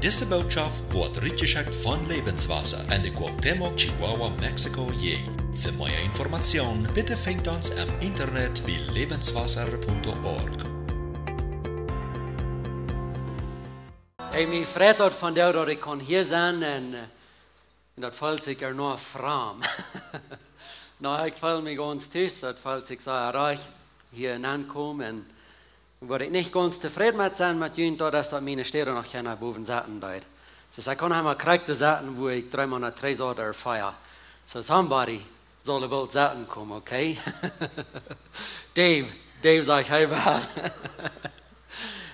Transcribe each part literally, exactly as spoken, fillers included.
Dise Bootschaft woat rutjeschekjt von Lebenswasser en de Cuauhtémoc, Chihuahua, Mexiko Jäajent. Fa mea Information bitte finjt ons em Internet bie lebenswasser punto org. Hey, mie freit daut vondoag daut ekj kaun hia sennen un, eh, un daut feelt sikj ea noch framd. Nä, ekj feel mie gaunz tus, daut feelt sikj sea rajcht hia aunkomen. Un wua ekj nich gaunz tofräd met sie met junt, daut es daut miene Städ noch kjeena bowen sitten deed. Soo, ekj kaun emma krakjt doa sitten wua ekj dree Moonat trigj saut ooda vea. So somebody saul woll sitten komen, okay? Dave, Dave sajcht, hee well.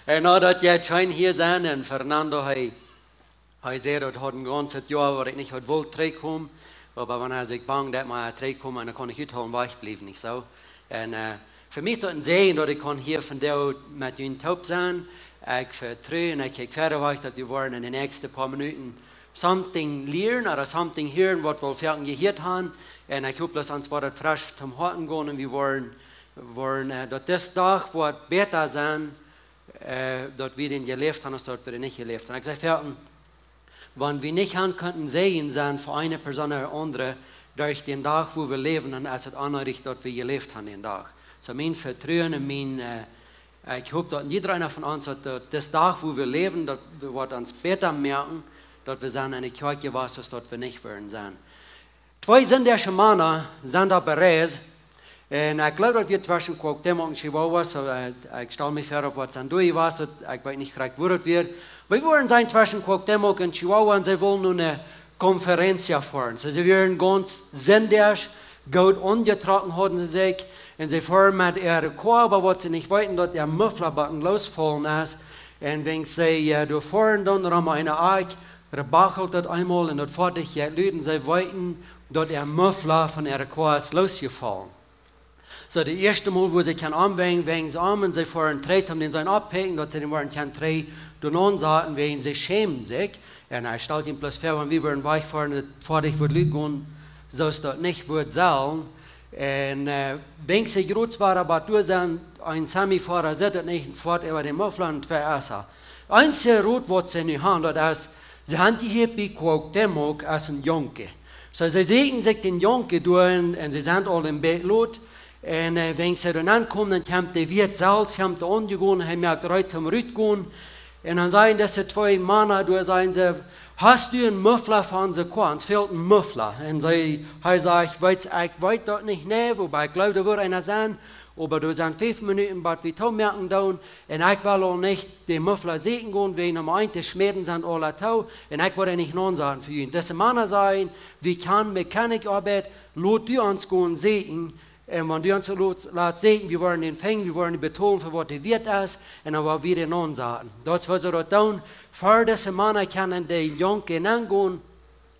Un nu daut jie scheen hia sennen un Fernando, hee, hee säd, daut haud een gaunzet Joa wua ekj nich haud wullt trigjkomen, oba wan hee sikj bang deed, mau trigjkomen, dan kaun ekj uthoolen, wajch bliewen, nich soo? Un, eh, fa mie es daut een Säajen daut ekj kaun hia vondoag met junt toop sennen. Ekj vetru un ekj kjikj wieda wiet daut wie woaren en de näakjste poa Minuten something lieren ooda something hieren waut wie foaken jehieet haben. Un ekj hop daut ons woat daut fresch toom Hoaten gonen un wie woaren, woaren, eh, daut dis Dach woat bäta sennen, eh, daut wie dän jeläft haben, aus daut wie dän nich jeläft haben. Ekj saj foaken, wan wie nich haben kunnen Säajen sennen fa eene Persoon ooda aundre, derch dän Dach wua wie läwen, dan es et onneedich daut wie jeläft haben dän Dach. So mien Vetruen un mien, eh, ekj hop daut jieda eena von ons, daut, daut dis Dach wua wie läwen, daut woat ons bäta moaken, daut wie sent en de Kjoakj jewast, aus daut wie nich wudden sennen. Twee sindachsche Mana sent opp Reis. Un ekj jleew daut wia tweschen Cuauhtémoc un Chihuahua, so, eh, ekj stal mie ver opp waut sent doa jewast, ekj weet nich krakjt wua daut wia. Oba wie wieren sennen tweschen Cuauhtémoc un Chihuahua un see wullen no eene conferencia foaren. So see wieren gaunz sindachsch, goot aunjetrocken hauden see sikj. Un see foaren met äare Koa, oba waut see nich weeten, daut äa Muffler buten loosjefaulen es. Un wan see, eh, doa foaren dan rom eene Akj, rebachelt daut eemol un daut Foatich jeit lud un see weeten daut äa Muffler von äare Koa es loosjefaulen. So, daut ieeschte Mol wua see kjennen aunwenjen, wenjen see aun un see foaren trigj, om dän sennen oppikjen, daut see dän woaren kjennen trigj doonen aunsaten, wäajen see schämen sikj. Un ekj stal mie bloos ver, wan wie wudden wajchfoaren, daut Foatich wudd lud gonen, soo aus daut nich wudd sellen. Un, eh, wan see jrods wieren, oba doa sent een Semifoara sitt, daut nich een Foat äwa dän Muffler un twee Essa. Eensje Rot waut see nu haben, daut es, see haben hia bie Cuauhtémoc es een Junkie. So, see sieekjen sikj dän Junkie doa un, un see sent aul een bät lot. Un, eh, wan see doa aunkomen, dan kjemt de Wieet selfst, kjemt doa aunjegonen, hee moakt reed om rut to gonen. Un dan sajen dise twee Mana doa, sajen see: "Hast du een Muffler fa onse Koa? Ons fält een Muffler." Un see, hee sajcht: "Weetst, ekj weet daut nich, nä, oba ekj jleew, doa woat eena sennen. Oba doa sent fief Minuten, bat wie toomoaken doonen. Un ekj well aul nich dän Muffler sieekjen gonen, wäajen om eent to schmäten sent aule too. Un ekj woa dän nich aunsaten fa junt." Dise Mana sajen: "Wie kjennen Mechanic Oabeit, lot du ons gonen sieekjen. Un wan du ons lot, latst sieekjen, wie woaren dän finjen, wie woaren dän betolen fa waut dee wieet es, un dan woa wie dän aunsaten." Daut es waut see daut doonen. Ver dise Mana kjennen dän Junkie nengonen,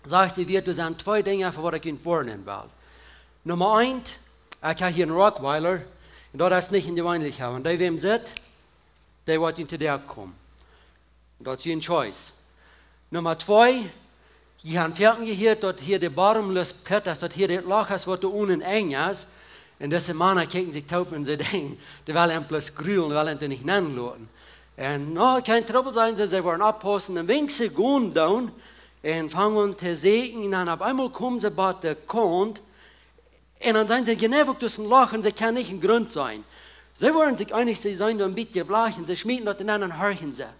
sajcht de Wieet: "Doa sent twee Dinja fa waut ekj junt woarnen well. Numma eent, ekj hab hia een Rockweiler, un daut es nich een jeweenlicha, wan dee wäm sitt, dee woat junt to Doag komen. Daut es june choice. Numma twee, jie haben foaken jehieet daut hia de bottomless pit es, daut hia daut Loch es waut doa unjen enj es." Un dise Mana kjikjen sikj toop un see denkjen, dee wellen am bloos grulen, dee wellen am nich nenloten. Un: "Nä, kjeen Trubbel," sajen see, see woaren oppaussen. Un wan see gonen doonen un fangen aun to sieekjen, un dan opp eemol komen see bie de Kaunt, un dan sent see jeneiw uk doa een Loch un see kjennen nich een Grunt seenen. See woaren sikj eenich, see sent doa een bät jewlach un see schmieten daut nenn un horchen see.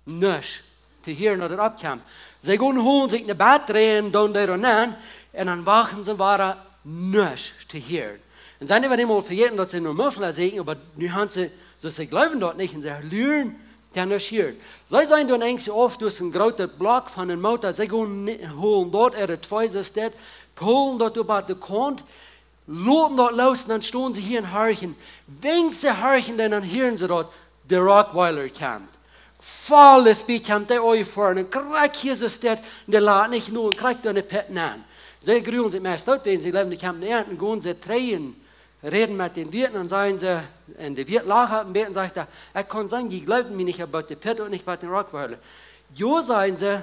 Nuscht to hieren daut et oppkjemt. See gonen holen sikj ne Batterie un doonen dee doa nenn, un dan wachten see wada, nuscht to hieren. Un see haben eemol vejäten daut see no Muffler sieekjen, oba nu haben see, see, see jleewen daut nich un see luren, kjennen nuscht hieren. See sent doa eenich auf, doa es een grootet Block von een Motor, see gonen ni-, holen daut, äare twee Sistet, pulen daut äwa de Kaunt, loten daut loos un dan stonen see hia un horchen. Wan see horchen, dan, dan hieren see daut, de Rockweiler kjemt. Volle Speed kjemt dee aunjefoaren un krakjt hia soo steit, un dee lat nich no un krakjt doa enne Pit nenn. See grulen sikj meist doot, wan see jleewen, dee kjemt nenn un gonen see trigj un räden met dän Wieet un dan sajen see, un de Wieet lacht een bät un sajcht: "Ekj kaun seenen, jie jleewen mie nich, oba de Pit un nich waut dän Rockweiler." "Jo," sajen see,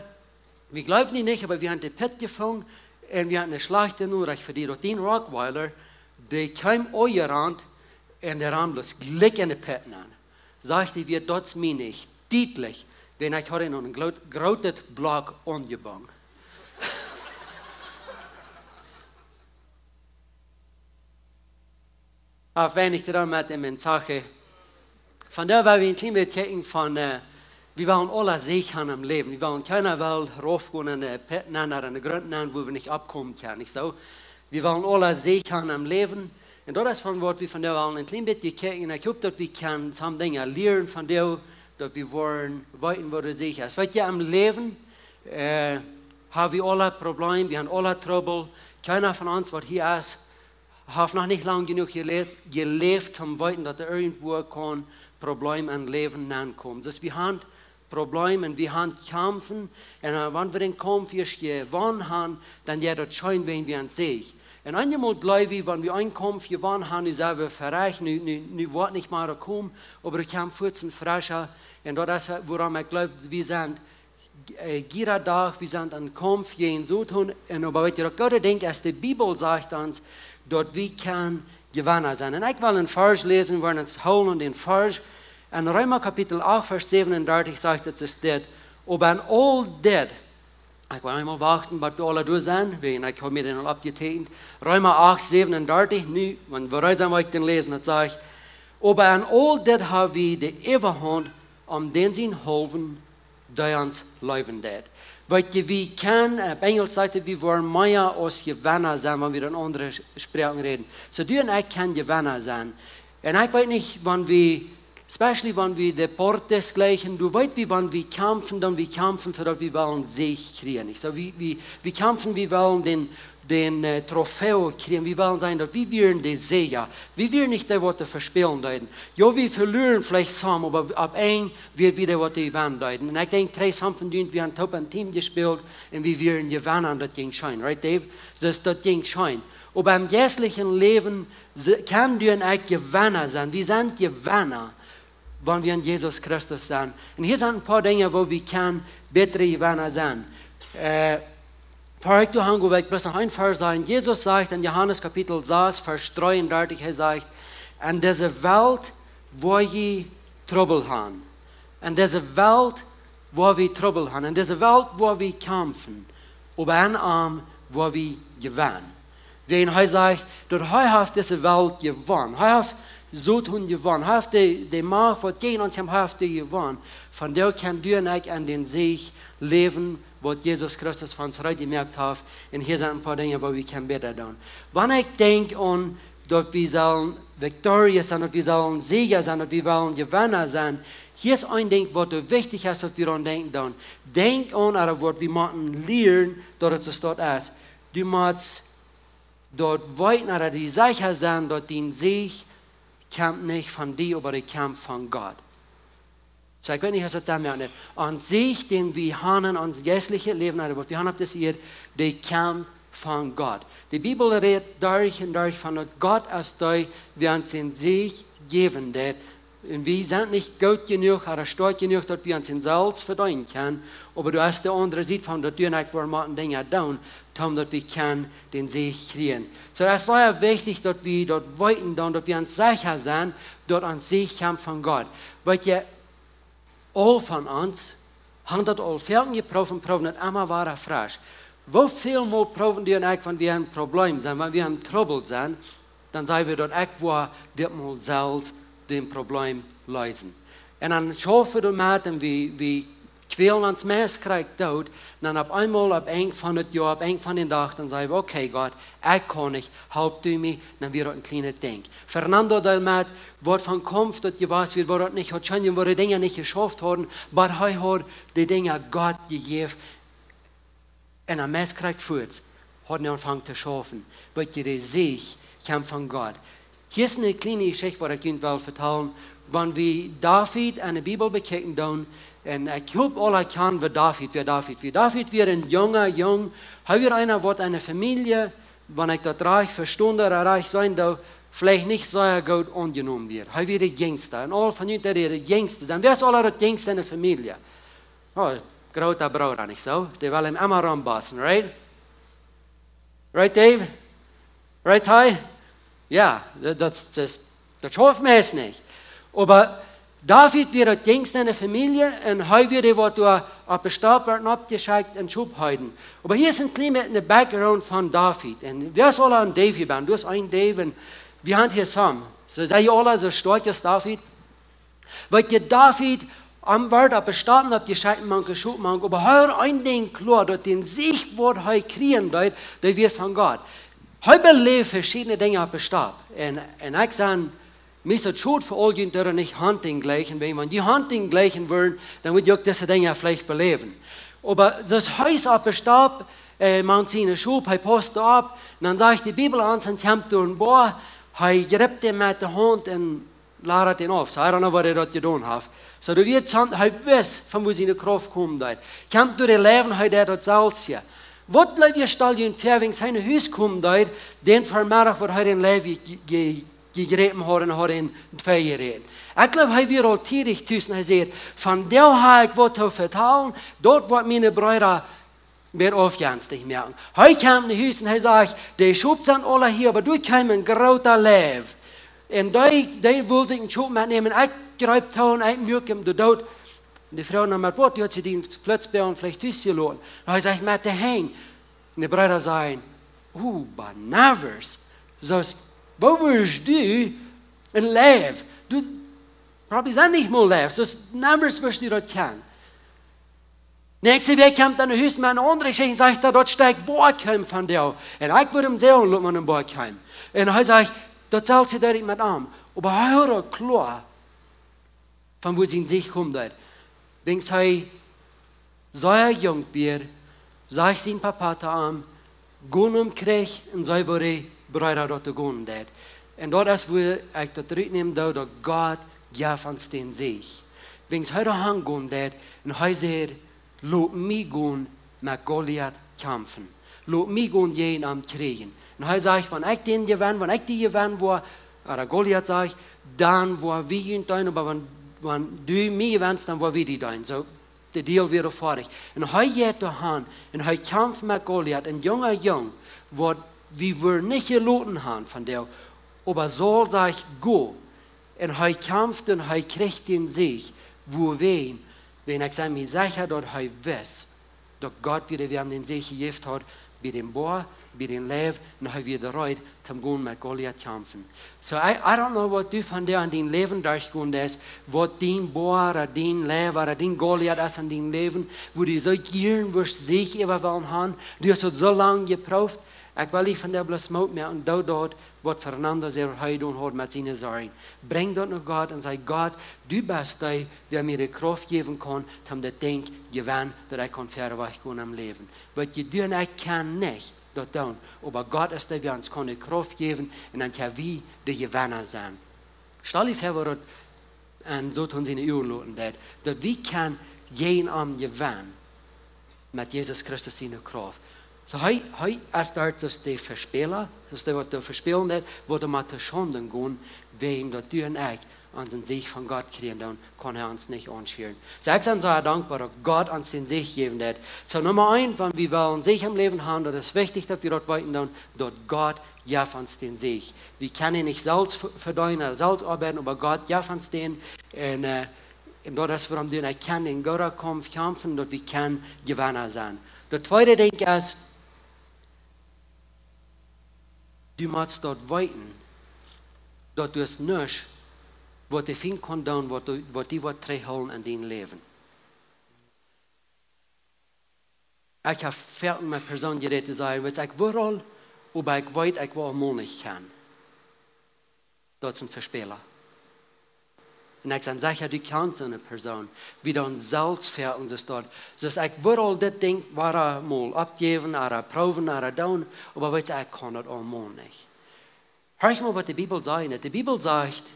"wie jleewen die nich, oba wie haben de Pit jefungen un wie haben eene schlajchte Norecht fa die, daut dien Rockweiler, dee kjeem aunjerant un dee rand bloos jlikj enne Pit nenn." Sajcht de Wieet: "Daut es mie nich dietlich. Wan ekj haud noch een groot, grootet Block aunjebungen. Auf weinig to doonen met dän Mensaje. Vondoag well wie een kjlien bät kjikjen von, äh, wie wellen aule Sieg haben em Läwen. Wie wellen kjeena well raufgonen en de Pit nenn, en de Grunt nenn, wua wie nich oppkomen kjennen, nich soo? Wie wellen aule Sieg haben em Läwen. Un daut es von waut wie vondoag wellen een kjlien bät kjikjen. Un ekj hop daut wie kjennen some Dinja lieren vondoag, daut wie woaren weeten waut de Sieg es. Weetst, em Läwen, äh, hab wie aule Probleme, wie haben aule Trubbel. Kjeena von ons waut hia es, haft noch nich lang jenuach jeläft, jeläft om weeten daut doa irjentwua kaun Problem em Läwen aunkomen. Soo wie haben Problem un wie haben Kjamfen. Un, äh, wan wie dän Kaumf ieescht jewonnen haben, dan jeit daut scheen, wan wie aun Sieg. Un eenjemol jleew wie, wan wie een Kaumf jewonnen haben, nu sent wie verecht, nu, nu, nu woat nich mea komen, oba doa kjemt fuaz een frescha. Un daut es, äh, wuarom ekj jleew, wie sent äh, jieda Dach, wie sent em Kaumf jäajen Soton. Un oba weetst, daut goode Dinkj es, de Bibel sajcht ons, daut wie kjennen Jewenna sennen. Un ekj well een Varsch läsen, wie woaren ons hoolen aun dän Varsch. En Reema Kapitel acht, Varsch säwenundartich sajcht et soo dit: Oba en aul dit, ekj well eemol wachten, bat wie aule doa sent, wiels ekj hab mie dän aul aufjeteekjent. Reema acht, säwenundartich, nu, wan wie reed sent, woa ekj dän läsen, daut sajcht: Oba en aul dit hab wie de Äwahaunt om dän sienhaulwen, dee ons leewen deit. Weetst, wie kjennen, äh, opp Enjlisch sajcht et, wie woaren mea aus Jewenna sennen, wan wie dan aundre Sch-, Sproaken räden. Soo, du un ekj kjennen Jewenna sennen. Un ekj weet nich, wan wie, especially wan wie de Portes jlikjen, du weetst, wie, wan wie kjamfen, dan wie kjamfen, fa daut wie wellen Sieg kjrieen. Nich soo, wie, wie, wie kjamfen, wie wellen dän dän, äh, Trofeo kjrieen. Wie wellen sennen daut wie wieren de Sieja. Wie wieren nich dee waut vespälen deeden. Jo, wie veluaren veleicht some, oba opp Enj wieren wie dee waut jewennen deeden. Un ekj denkj, trigj some von junt, wie haben toop een Team jespält un wie wieren Jewenna un daut jinkj scheen. Right, Dave? Soo daut jinkj scheen. Oba em jeistlichen Läwen se-, kjennen du un ekj Jewenna sennen. Wie sent Jewenna, wan wie en Jesus Christus sent. Un hia sent een poa Dinja, woo wie kjennen bätre Jewenna sennen. Äh, ver ekj doa han go, well ekj bloos noch een Varsch sajen. Jesus sajcht en Johanes Kapitel sas, Varsch dreeundartich, hee sajcht: "En dise Welt woa jie Trubbel han. En dise Welt woa wie Trubbel han. En dise Welt woa wie kjamfen. Oba en am woa wie jewennen." Wiels hee sajcht, daut hee haft dise Welt jewonnen. Hee haft Soton jewonnen. Hee haft de, de Macht, waut jäajen ons kjemt, hee haft dee jewonnen. Vondoag kjennen du un ekj en dän Sieg läwen, waut Jesus Christus fa ons reed jemoakt haft. Un hia sent een poa Dinja, woo wie kjennen bäta doonen. Wan ekj denkj aun, daut wie sellen victorious sennen, daut wie sellen Sieja sennen, daut wie wellen Jewenna sennen, hia es een Dinkj, waut doa wichtich es, daut wie aun denkjen doonen. Denkj aun, ooda waut wie motten lieren, daut et soo es. Du motst daut weeten, ooda die secha sennen, daut dien Sieg kjemt nich von die, oba dee kjemt von Gott. Soo, ekj weet nich, aus daut dan mea nich. Ons Sieg, dän wie han en ons jeistlichet Läwen, ooda waut wie han opp dise Ieed, dee kjemt von Gott. De Bibel rät derch un derch von daut Gott es dee, wäa ons dän Sieg jäwen deit. Un wie sent nich goot jenuach ooda stoakj jenuach, daut wie ons dän selfst vedeenen kjennen. Oba du hast de aundre Sied von daut, du un ekj woaren motten Dinja doonen, toom daut wie kjennen dän Sieg kjrieen. Soo, daut es sea wichtich, daut wie daut weeten doonen, daut wie ons secha sent, daut ons Sieg kjemt von Gott. Weetst, aul von ons han daut aul väl jeprooft un proowen daut emma wada fresch. Woo väl mol proowen du un ekj, wan wie en Problem sent, wan wie en Trubbel sent, dan saj wie daut: "Ekj woa dit mol selfst daut Problem leesen." Un dan schaufen wie doamet un wie, wie kwälen ons meist krakjt doot. Dan opp eemol, opp Enj von daut Joa, opp Enj von dän Dach, dan saj wie: "Okay, Gott, ekj kaun nich, halp du mie." Dan wia daut een kjlienet Dinkj. Fernando deed met, waut von Kaumf daut jewast wia, woo daut nich haud scheen, woo de Dinja nich jeschauft hauden, oba hee haud de Dinja Gott jejäft. Un hee meist krakjt fuaz haud hee aunjefongen to schaufen. Weetst, de Sieg kjemt von Gott. Hia es eene kjliene Jeschicht, waut ekj junt well vetalen. Wan wie David en de Bibel bekjikjen doonen, un ekj hop, aule kjanen wie David, wäa David wia. David wia een junga Jung. Hee wia eena, waut en de Famielje, wan ekj daut rajcht vestonen, ooda rajcht seenen doo, veleicht nich sea goot aunjenomen wia. Hee wia de Jinjsta. Un aul von junt, dee de Jinjsta sent. Wäa es aul daut Jinjsta en de Famielje? Oh, groota Brooda, nich soo? Dee well am emma rombossen, right? Right, Dave? Right, Ty? Jo, daut, daut, daut, daut schauft meist nich. Oba David wia daut jinjste enne Famielje un hee wia dee, waut doa opp de Stap wort oppjeschekjt un Schop heeden. Oba hia es een kjlien bät de Background von David. Un wäa es aul aun David bent, du hast een David. Wie haben hia Sam. Soo sent jie aule soo stoakj aus David. Weet jie, David, am wort opp de Stap oppjeschekjt, mank de Schop, mank, oba hee haud een Dinkj kloa, daut dän Sieg, waut hee kjrieen deed, dee wia von Gott. Hee beläwd veschiedne Dinja opp de Stap. Un, un ekj saj, mie es daut schod fa aul junt, dee nich Hunting jlikjen, wiels wan jie Hunting jlikjen wudden, dan wudd jie uk dise Dinja veleicht beläwen. Oba soo aus hee es opp de Stap, äh, mank siene Schop, hee paust opp, un dan sajcht de Bibel ons, un kjemt doa een Boa, hee jript am met de Haunt un laddat am auf. Soo, I don't know, waut hee doa jedonen haft. Soo, du weetst, hee wist, von wua siene Krauft kjemt. Kjemt doa de Läwen, hee deed daut selfst. Waut jleew jie, stal jie väa, wan hee no Hus kjemt, dän Vemeddach, waut hee dän Läwen je-, je-, jejräpen haud un haud am twee jeräden. Ekj jleew, hee wia aul tiedich tus un hee säd: "Vondoag hab ekj waut to vetalen, daut woat miene Breeda wada aufjenstich moaken." Hee kjemt no Hus un hee sajcht: "De Schop sent aula hia, oba doa kjeem een groota Läw. Un dee, dee wull sikj een Schop metnämen. Ekj jreep too un ekj muak am doot." Un de Fru: "Na, met waut?" "Dee haud sikj dän Flutzboa veleicht tus jeloten." Un hee sajcht: "Met de Henj." Un de Breeda säden: "Oba Nevers, soo aus, woo wurscht du een Läw? Du probably sent nich mol Läw, soo aus Nevers wurscht du daut kjennen." Näakjste Wäakj kjemt hee no Hus met eene aundre Jeschicht un sajcht, daut daut Stekj Boa kjeem vondoag. Un ekj wudd am soo loten, wan een Boa kjeem. Un hee sajcht, daut selfst deed ekj met am. Oba hee haud aul kloa, von wua sien Sieg kjeem. Wiels hee sea junk wia, sajcht sien Papa to am: "Go nom Kjrich un see, woo de Breeda daut gonen deed." Un daut es, wua ekj daut rutnämen doo, daut Gott jeft ons dän Sieg. Wiels hee doa han gonen deed un hee säd: "Lot mie gonen met Goliat kjamfen. Lot mie gonen jäajen am kjrieen." Un hee sajcht: "Wan ekj dän jewenn, wan ekj dee jewenn woa," ooda Goliat sajcht, "dan woa wie junt deenen, oba wan, wan du mie jewenst, dan woa wie die deenen." Soo, de Deal wia foadich. Un hee jeit doa han un hee kjamft met Goliat, een junga Jung, waut wie wudden nich jeloten han vondoag, oba Saul sajcht: "Go." Un hee kjamft un hee kjricht dän Sieg. Wuarom? Wiels ekj sie mie secha, daut hee wist, daut Gott wia dee, wäa am dän Sieg jejäft haud, bie dän Boa, bie dän Läw, un hee wia reed, toom gonen met Goliat kjamfen. Soo, I, I don't know, waut du vondoag en dien Läwen derchjegonen best, waut dien Boa ooda dien Läw ooda dien Goliat es en dien Läwen, wua du soo jieren wurscht Sieg äwa wellen han, du hast daut soo lang jeprooft. Ekj well die vondoag bloos Moot moaken, doo daut, waut Fernando Zerhai jedonen haud met siene Sorjen. Brinj daut no Gott un saj: "Gott, du best dee, wäa mie de Krauft jäwen kaun, toom daut Dinkj jewennen, daut ekj kaun wieda wajch gonen em Läwen." Waut jie doonen, ekj kaun nich daut doonen, oba Gott es dee, wäa ons kaun de Krauft jäwen un dan kjenn wie de Jewenna sennen. Stal die väa, waut daut en Soton siene Uagen loten deed, daut wie kjennen jäajen am jewennen met Jesus Christus siene Krauft. Soo, hee, hee es doa soo aus de Vespäla, soo aus dee, waut doa vespälen deed, waut doa mau to Schaunden gonen, wäajen daut du un ekj onsen Sieg von Gott kjrieen doonen, kaun hee ons nich aunschieren. Soo, ekj sie soo dankboa, daut Gott ons dän Sieg jäwen deed. Soo, Numma eent, wan wie wellen Sieg em Läwen han, daut es wichtich, daut wie daut weeten doonen, daut Gott jeft ons dän Sieg. Wie kjennen nich selfst ve-, vedeenen, selfst oabeiden, oba Gott jeft ons dän. Un, äh, un daut es, wuarom du un ekj kjennen dän gooden Kaumf kjamfen, daut wie kjennen Jewenna sennen. Daut tweede Dinkj es, du motst daut weeten, daut du hast nuscht, waut de Fient kaun doonen, waut du, waut die woat trigjhoolen en dien Läwen. Ekj hab väl met Persoonen jerät, dee sajen: "Weetst, ekj wull aul, oba ekj weet, ekj woa mol nich kjennen." Daut es een Vespäla. Un ekj sie secha, du kjanst soone Persoon. Wie doonen selfst väl onse Staut. Soo aus: "Ekj wull aul dit Dinkj wada mol oppjäwen, ooda proowen, ooda doonen, oba weetst, ekj kaun daut aul mol nich." Hia mol, waut de Bibel sajcht. De Bibel sajcht,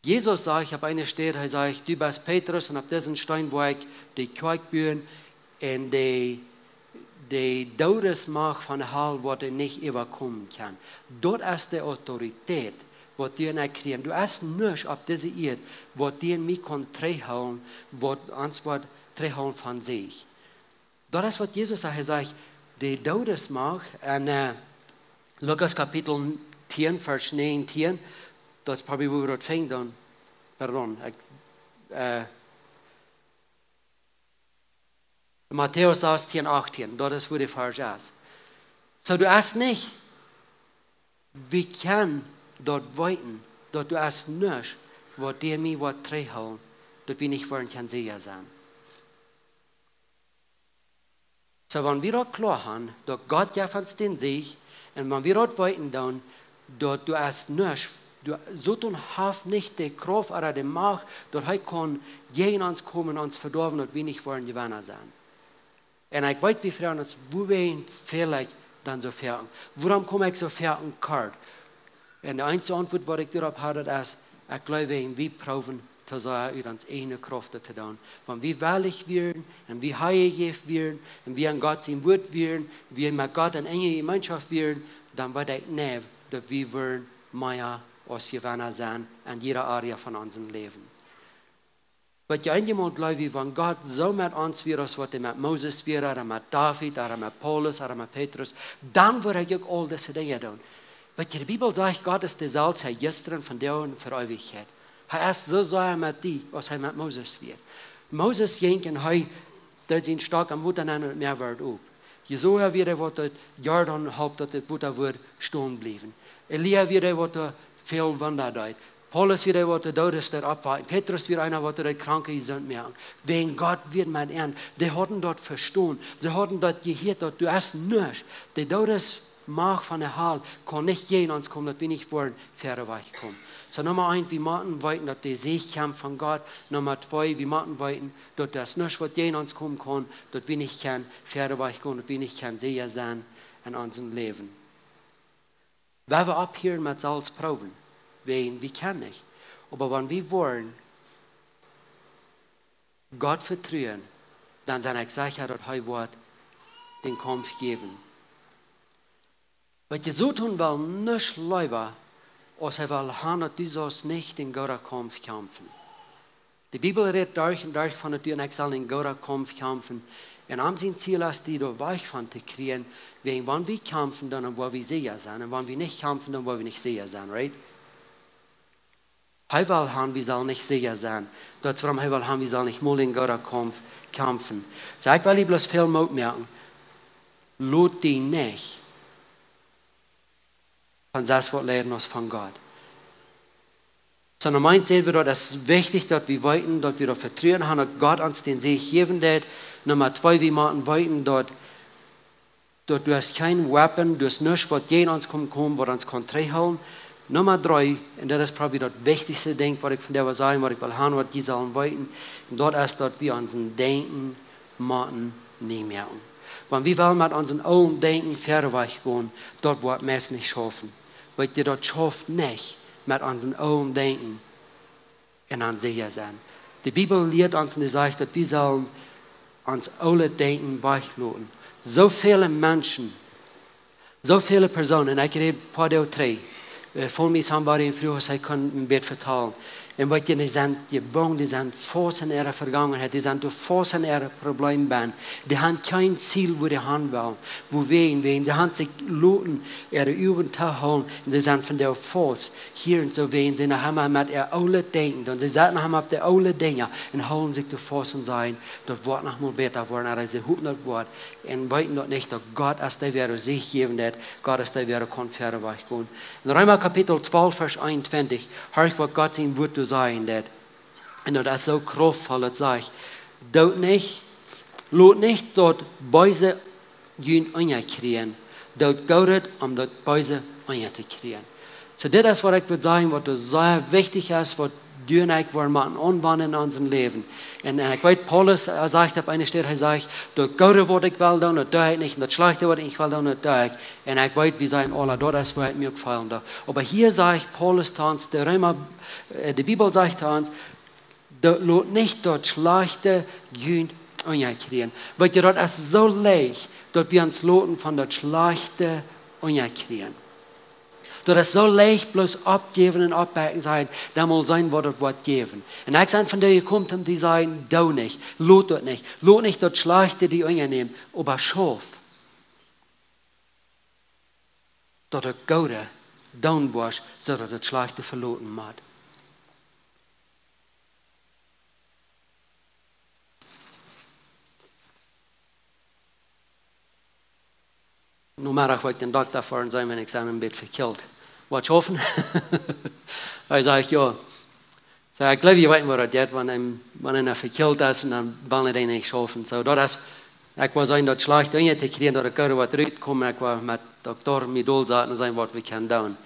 Jesus sajcht opp eene Städ, hee sajcht: "Du best Petrus un opp disen Steen woa ekj de Kjoakj buen un de, de Doodesmacht von de Hal woat die nich äwakomen kjennen." Daut es de Autoritäet, waut du un ekj kjrieen. Doa es nuscht opp dise Ieed, waut die un mie kaun trigjhoolen, waut ons woat trigjhoolen von Sieg. Daut es, waut Jesus sajcht. Hee sajcht, de Doodesmacht, en, äh, Lukas Kapitel tieen, Varsch näajentieen, daut es probably, wua wie daut finjen doonen. Pardon, ekj, äh, Matäus sastieen, achttieen, daut es wua de Varsch es. Soo, du hast nich, wie kjennen daut weeten, daut du hast nuscht, waut die mie woat trigjhoolen, daut wie nich woaren kjennen secha sennen. Soo, wan wie daut kloa haben, daut Gott jeft ons dän Sieg, un wan wie daut weeten, dan, daut du hast nuscht, du, Soton haft nich de Krauft ooda de Macht, daut hee kaun jäajen ons komen, ons vedoawen, daut wie nich woaren Jewenna sennen. Un ekj weet, wie froagen ons, wuarom fäl ekj dan soo foaken? Wuarom kom ekj soo foaken kort? Un de eensje Auntwuat, waut ekj doaropp hab, daut es, ekj jleew, wie proowen to sea ut onse ieejne Krauft to doonen. Wan wie wellich wieren un wie hajejäft wieren un wie aun Gott sien Wuat wieren, wie met Gott en enje Jemeenschoft wieren, dan weet ekj nä, daut wie wudden mea aus Jewenna sennen en jieda Area von onsen Läwen. Waut je eenjemol jleew wie, wan Gott soo met ons wia, aus waut hee met Moses wia, ooda met David, ooda met Paulus, ooda met Petrus, dan wudd hee uk aul dise Dinja doonen. Waut je, de Bibel sajcht, Gott es deselwje jistren, vondoag un fa Eewichkjeit. Hee es soo sea met die, aus hee met Moses wia. Moses jinkj un hee deed sien Stock em Wota nenn un daut Mäa wort op. Josua wia dee, waut dän Jordan holp, daut daut Wota wudd stonen bliewen. Elia wia dee, waut väl Wunda deed. Paulus wia dee, waut de Doodes deed oppwakjen. Petrus wia eena, waut de Kranke jesunt moaken. Wäajen Gott wia met an. Dee hauden daut vestonen. See hauden daut jehieet, daut du hast nuscht. De Doodes Macht von de Hal kaun nich jäajen ons komen, daut wie nich woaren wieda wajchkomen. Soo, Numma eent, wie motten weeten, daut de Sieg kjemt von Gott. Numma twee, wie motten weeten, daut daut nuscht, waut jäajen ons komen kaun, daut wie nich kjennen wieda wajchkomen, daut wie nich kjennen secha sennen en onsen Läwen. Wan wie opphieren met selfst proowen, wäajen wie kjennen nich. Oba wan wie woaren Gott vetruen, dan sie ekj secha, daut hee woat dän Kaumf jäwen. Waut je, Soton well nuscht leewa, aus hee well haben, daut du saust nich dän gooden Kaumf kjamfen. De Bibel rät derch un derch von daut du un ekj sellen dän gooden Kaumf kjamfen. Un am sien Ziel es, die doa wajch von to kjrieen, wäajen wan wie kjamfen, dan woa wie secha sennen. Un wan wie nich kjamfen, dan woa wie nich secha sennen, right? Hee well haben, wie sellen nich secha sennen. Daut es wuarom hee well haben, wie sellen nich mol dän gooden Kaumf kjamfen. Soo, ekj well die bloos väl Moot moaken. Lot die nich von selfst waut leiden aus von Gott. Soo, Numma eent, sent wie, daut es wichtich, daut wie weeten, daut wie daut Vetruen haben, daut Gott ons dän Sieg jäwen deit. Numma twee, wie motten weeten, daut, daut du hast kjeen Wapen, du hast nuscht, waut jäajen ons kaun komen, waut ons kaun trigjhoolen. Numma dree, un daut es probably daut wichtichste Dinkj, waut ekj vondoag well sajen, waut ekj well haben, waut jie sellen weeten. Un daut es, daut wie onsen Denkjen motten nie moaken. Wan wie wellen met onsen oolen Denkjen wieda wajchkomen, daut woat meist nich schaufen. Waut je, daut schauft nich met onsen oolen Denkjen un dan secha sennen. De Bibel lieet ons un dee sajcht, daut wie sellen ons oolet Denkjen wajchloten. Soo väle Menschen, soo väle Persoonen, un ekj räd poa Doag trigj, äh, von mie, somebody, un froag, aus hee kunn een bät vetalen. Un waut je, dee sent jebungen, dee sent faust en äare Vegangenheit, dee sent doa faust en äare Probleme benn. Dee haben kjeen Ziel, wua dee han wellen, wua wäajen, wäajen, dee haben sikj loten äare Uagen toohoolen, un see sent vondoag faust hia un soo wäajen see noch emma met äa oolet Denkjen, un see setten noch emma opp de oole Dinja un hoolen sikj doa faust un sajen, daut woat noch mol bäta woaren, ooda see hopen daut woat, un weeten daut nich, daut Gott es dee, waut Sieg jäwen deit, Gott es dee, waut kaun wieda wajchkomen. En Reema Kapitel twalf, Varsch eenuntwintich, horch, waut Gott sien Wuat doa sajen deit. Un daut es soo kraftvoll, daut sajcht: Doot nich, lot nich daut Beese junt unjakjrieen, doot Goodet, om daut Beese unjakjrieen. Soo, dit es, waut ekj wudd sajen, waut sea wichtich es, waut du un ekj woaren motten aunwenjen en onsen Läwen. Un, un ekj weet, Paulus, äh, sajcht opp eene Städ, hee sajcht: Daut Goode, waut ekj well doonen, daut doo ekj nich, un daut Schlajchte, waut ekj nich well doonen, daut doo ekj. Un ekj weet, wie sent aula, daut es, wua ekj mie uk feelen doo. Oba hia sajcht Paulus to ons, de Reema, äh, de Bibel sajcht to ons, daut, lot nich daut Schlajchte junt unjakjrieen. Weet jie, daut es soo leicht, daut wie ons loten von daut Schlajchte unjakjrieen. Daut es soo leicht, bloos oppjäwen un oppbakjen sennen, dan mol seenen, waut daut woat jäwen. Un ekj sie von dee jekomen, om to sajen: Doo nich, lot daut nich, lot nich daut Schlajchte die unjanämen, oba schauf daut du daut Goode doonen woascht, soo daut daut Schlajchte veloten mott. Nomeddach woa ekj no dän Dokta foaren, sajen, wan ekj sie een bät vekjilt. Woat schaufen? Hee sajcht: "Jo." Saj ekj: "Jleew, jie weeten, waut daut jeit, wan eena, wan eena vekjilt es un dan well eena nich schaufen." Soo, daut es, ekj woa seenen daut schlajchte unja to kjrieen, daut ekj woa rutkomen, ekj woa met Dokta mie dolsaten un seenen, waut wie kjennen doonen.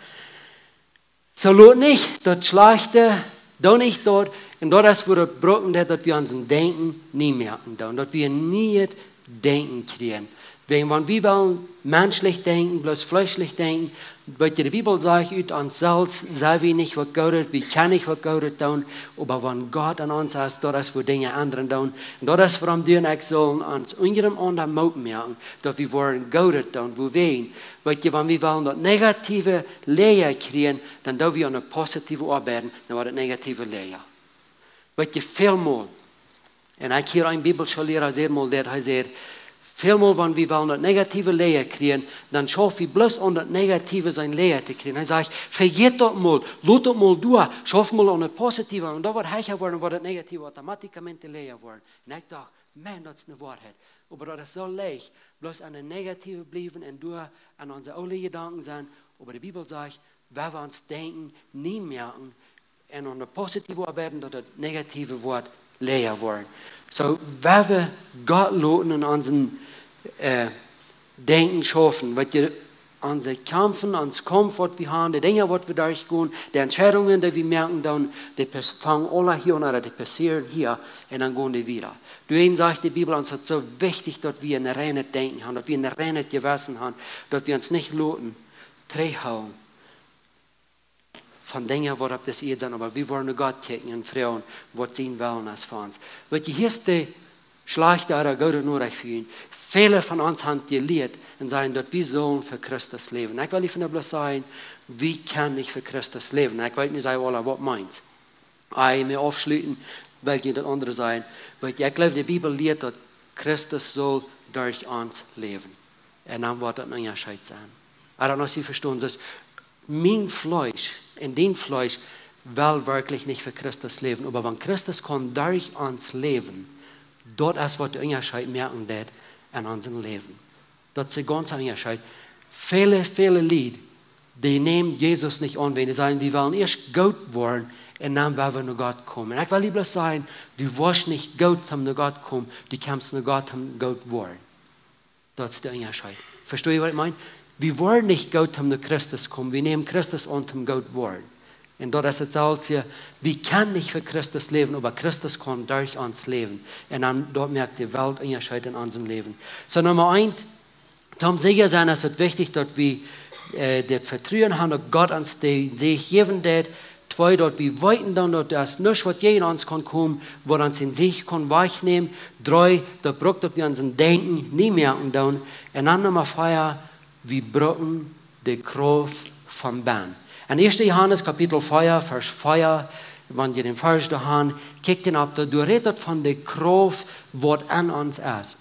Soo, lot nich daut Schlajchte, doo nich daut, un daut es, wua daut broaken deit, daut wie ons een Denkjen nie moaken doonen, daut wie nie daut Denkjen kjrieen. Wäajen, wan wie wellen menschlich denkjen, bloos fleeschlich denkjen, waut de Bibel sajcht, ut ons selfst sent wie nich waut Goodet, wie kjennen nich waut Goodet doonen, oba wan Gott aun ons es, daut es, wua Dinja endren doonen. Un daut es, wuarom du un ekj sellen ons unjarenaunda Moot moaken, daut wie woaren Goodet doonen, wuawäajen, weetst du, wan wie wellen daut Negative Läa kjrieen, dan doo wie aun daut Positive oabeiden, dan woat daut Negative läaja. Weetst du, välmol, un ekj hia een Bibelschoolliera säd mol daut, hee säd, välmol, wan wie wellen daut Negative Läa kjrieen, dan schauf wie bloos aun daut Negative sien Läa to kjrieen. Hee sajcht: "Vejät daut mol, lot daut mol doa, schauf mol aun daut Positive, un daut woat hecha woaren, woat daut Negative automatikamente läaja woaren." Un ekj docht: "Maun, daut es eene Woarheit." Oba daut es soo leicht, bloos aun daut Negative bliewen un doa aun onse oole Jedanken sennen. Oba de Bibel sajcht, wan wie ons Denkjen nie moaken un aun daut Positive oabeiden, daut daut Negative woat läaja woaren. Soo, wan wie Gott loten en onsen, äh, Denkjen schaufen, weetst du, onse Kjamfen, ons Kaumf, waut wie haben, de Dinja, waut wie derchgonen, de Entscheidungen, dee wie moaken, dan, dee pas-, fangen aula hia aun, dee passieren hia, un dan gonen dee wieda. Doawäajen sajcht de Bibel ons, daut es soo wichtich, daut wie een reinet Denkjen haben, daut wie een reinet Jewessen haben, daut wie ons nich loten trigjhoolen von Dinja, waut opp dise Ieed sent, oba wie woaren no Gott kjikjen un froagen, waut sien Wellen es fa ons. Weetst du, hia es de schlajchte ooda goode Norecht fa junt. Väle von ons haben jelieet un sajen, daut wie sellen fa Christus läwen. Ekj well die von de bloos sajen, wie kjennen nich fa Christus läwen. Ekj weet nich, saj aula, waut meent. Ea wie aufschluten, well ekj daut aundre sajen. Weetst du, ekj jleew, de Bibel lieet, daut Christus saul derch ons läwen. Un dan woat daut een Unjascheet sennen. I don't know, see, vestonen. Dus, mien Fleesch un dien Fleesch well werkjlich nich fa Christus läwen. Oba wan Christus kaun derch ons läwen, daut es, waut de Unjascheet moaken deit en onsen Läwen. Daut es de gaunze Unjascheet. Väle, väle Lied, dee nämen Jesus nich aun, wan dee sajen, wie wellen ieescht goot woaren un dan woa wie no Gott komen. Un ekj well die bloos sajen, du woascht nich goot om no Gott komen, du kjemst no Gott om goot woaren. Daut es de Unjascheet. Vestonen jie, waut ekj meen? Wie woaren nich goot om no Christus komen, wie nämen Christus aun om goot woaren. Un daut es daut selwje, wie kjennen nich fa Christus läwen, oba Christus kaun derch ons läwen. Un dan, daut moakt de Welt Unjascheet en onsen Läwen. Soo, Numma eent, toom secha sennen, es et wichtich, daut wie, äh, daut Vetruen haben, daut Gott ons dän Säajen jäwen deit. Twee, daut wie weeten dan, daut doa es nuscht, waut jäajen ons kaun komen, waut ons dän Säajen kaun wajchnämen. Dree, daut brukt, daut wie onsen Denkjen nie moaken doonen. Un dan Numma vea, wie brucken de Krauft von bennen. En ieeschte Johanes Kapitel vea, Varsch vea, wan jie dän Varsch doa han, kjikjt dän opp, doa, doa rät daut von de Krauft, waut en ons es.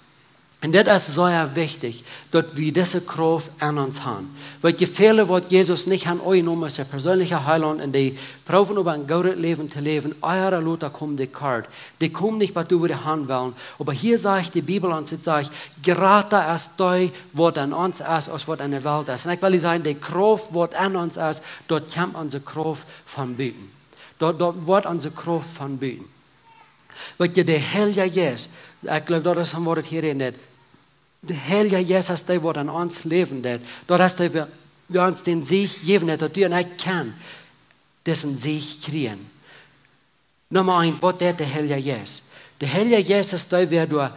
Un dit es sea wichtich, daut wie dise Krauft en ons han. Weetst du, väle, waut Jesus nich han aunjenomen aus äa perseenlicha Heilaunt, un dee proowen äwa een goodet Läwen to läwen, ea ooda lota kjemt de Kjrieech. Dee komen nich bat doa, wua dee han wellen. Oba hia sajcht de Bibel ons, et sajcht, jrata es dee, waut en ons es, aus waut en de Welt es. Un ekj well die sajen, de Krauft, waut en ons es, daut kjemt onse Krauft von buten. Daut, daut woat onse Krauft von buten. Weetst du, de Heilja Jeist, ekj jleew, daut es von waut et hia rät. De Heilja Jeist es dee, waut en ons läwen deit. Daut es dee, waut, waut ons dän Säajen jäwen deit, daut du un ekj kjennen disen Säajen kjrieen. Numma eent, waut deit de Heilja Jeist? De Heilja Jeist es dee, waut doa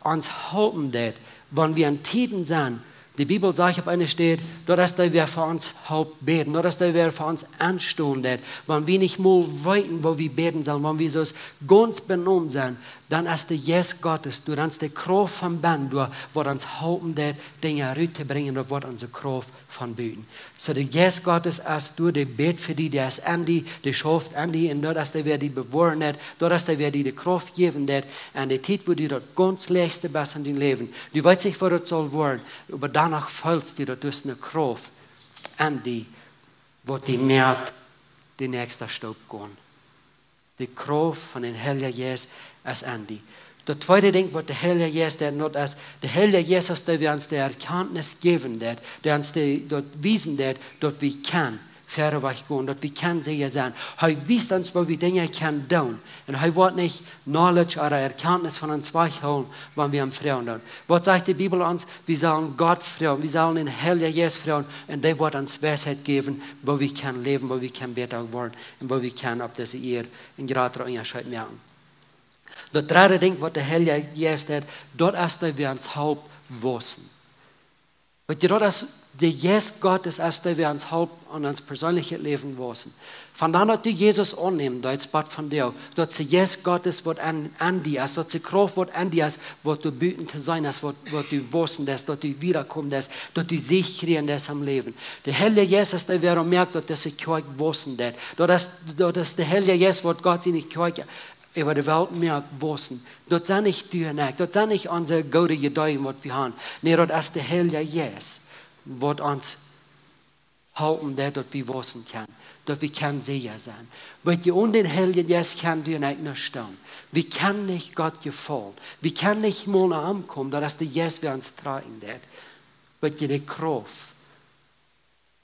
ons halpen deit, wan wie en Tieden sent. De Bibel sajcht opp eene Städ, daut es dee, waut fa ons halpt bäden, daut es dee, waut fa ons enstonen deit, wan wie nich mol weeten, woo wie bäden sellen, wan wie soo gaunz benomen sent, dan es de Jeist Gottes doa, dan es de Krauft von bennen doa, waut ons halpen deit, Dinja rut to brinjen, daut woat onse Krauft von buten. Soo, de Jeist Gottes es doa, dee bät fa die, dee es en die, dee schauft en die, un daut es dee, waut die bewoaren deit, daut es dee, waut die de Krauft jäwen deit, en de Tiet, wua du daut gaunz schlajchtste best en dien Läwen. Du weetst nich, waut daut saul woaren, oba doano feelst du, daut du hast eene Krauft en die, waut die moakt dän näakjsten Stap gonen. De Krauft von dän Heiljen Jeist es en die. Daut tweede Dinkj waut de Heilje Jeist deit, daut es, de Heilje Jeist es dee, waut ons de Erkjantnis jäwen deit, dee ons de, daut wiesen deit, daut wie kjennen wieda wajch gonen, daut wie kjennen secha sennen. Hee wiest ons, woo wie Dinja kjennen doonen. Un hee woat nich Knowledge ooda Erkjantnis von ons wajchhoolen, wan wie am froagen doonen. Waut sajcht de Bibel ons? Wie sellen Gott froagen, wie sellen dän Heiljen Jeist froagen, un dee woat ons Weisheit jäwen, woo wie kjennen läwen, woo wie kjennen bäta woaren un woo wie kjennen opp dise Ieed een jratren Unjascheet moaken. Daut dredde Dinkj waut de Heilje Jeist deit, daut es dee, waut ons halpt wausen. Weetst, daut es, de Jeist Gottes es dee, waut ons halpt aun ons perseenlichet Läwen wausen. Von dan daut du Jesus aunnämen deist, bat von die, daut de Jeist Gottes waut aun, aun die es, daut de Krauft waut aun die es, waut du buten to sennen es, waut, waut du wausen deist, daut du wieda komen deist, daut du Sieg kjrieen deist aum Läwen. De Heilje Jeist es dee, waut moakt, daut dise Kjoakj wausen deit. Daut es, daut es de Heilje Jeist, waut Gott siene Kjoakj äwa de Welt moakt wausen. Daut sent nich du un ekj, daut sent nich onse goode Ideeen, waut wie haben. Nä, daut es de Heilje Jeist, waut ons halpen deit, daut wie wausen kjennen, daut wie kjennen secha sennen. Weetst, onen dän Heiljen Jeist kjennen du un ekj nuscht doonen. Wie kjennen nich Gott jefaulen. Wie kjennen nich mol no am komen, daut es de Jeist, waut ons droagen deit. Weetst, de Krauft,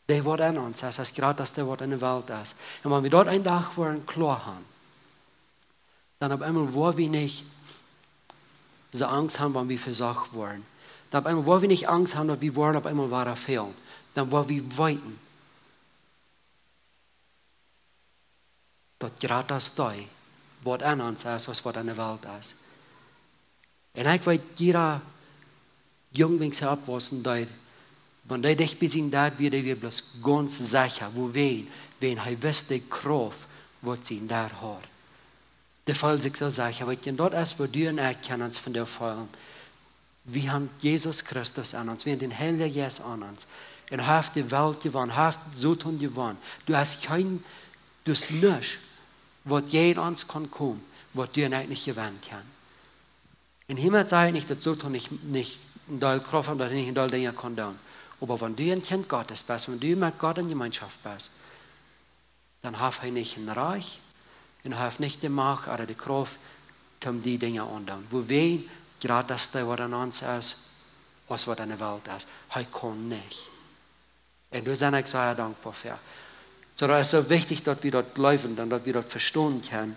dee waut aun ons es, es jrata aus dee waut enne Welt es. Un wan wie daut een Dach woaren kloa haben, dan opp eemol woa wie nich soo Angst haben, wan wie vesocht woaren. Dan opp eemol woa wie nich Angst haben, daut wie woaren opp eemol wada fälen. Dan woa wie weeten, daut jrata es dee waut aun ons es, aus waut enne Welt es. Un ekj weet, jieda Jung, wan hee oppwausen deed, wan dee dicht bie sien Dad wia, dee wia bloos gaunz secha, wuarom? Wiels hee wist de Krauft, waut sien Dad haud. Dee feeld sikj soo secha, weetst, un daut es, waut du un ekj kjennen ons von dee feelen. Wie haben Jesus Christus aun ons, wie haben dän Heiljen Jeist aun ons. Un hee haft de Welt jewonnen, hee haft Soton jewonnen. Du hast kjeen, du hast nuscht, waut jäajen ons kaun komen, waut du un ekj nich jewennen kjennen. Un hia met saj ekj nich, daut Soton nich, nich een Deel Krauft haft, daut hee nich een Deel Dinja kaun doonen. Oba wan du een Kjint Gottes best, wan du met Gott en Jemeenschoft best, dan haft hee nich een Rajcht un hee haft nich de Macht ooda de Krauft, om die Dinja aundoonen. Wuarom? Jrata es dee waut aun ons es, aus waut enne Welt es. Hee kaun nich. Un doa sie ekj sea dankboa fa. Soo, daut es soo wichtich, daut wie daut jleewen un daut wie daut vestonen kjennen,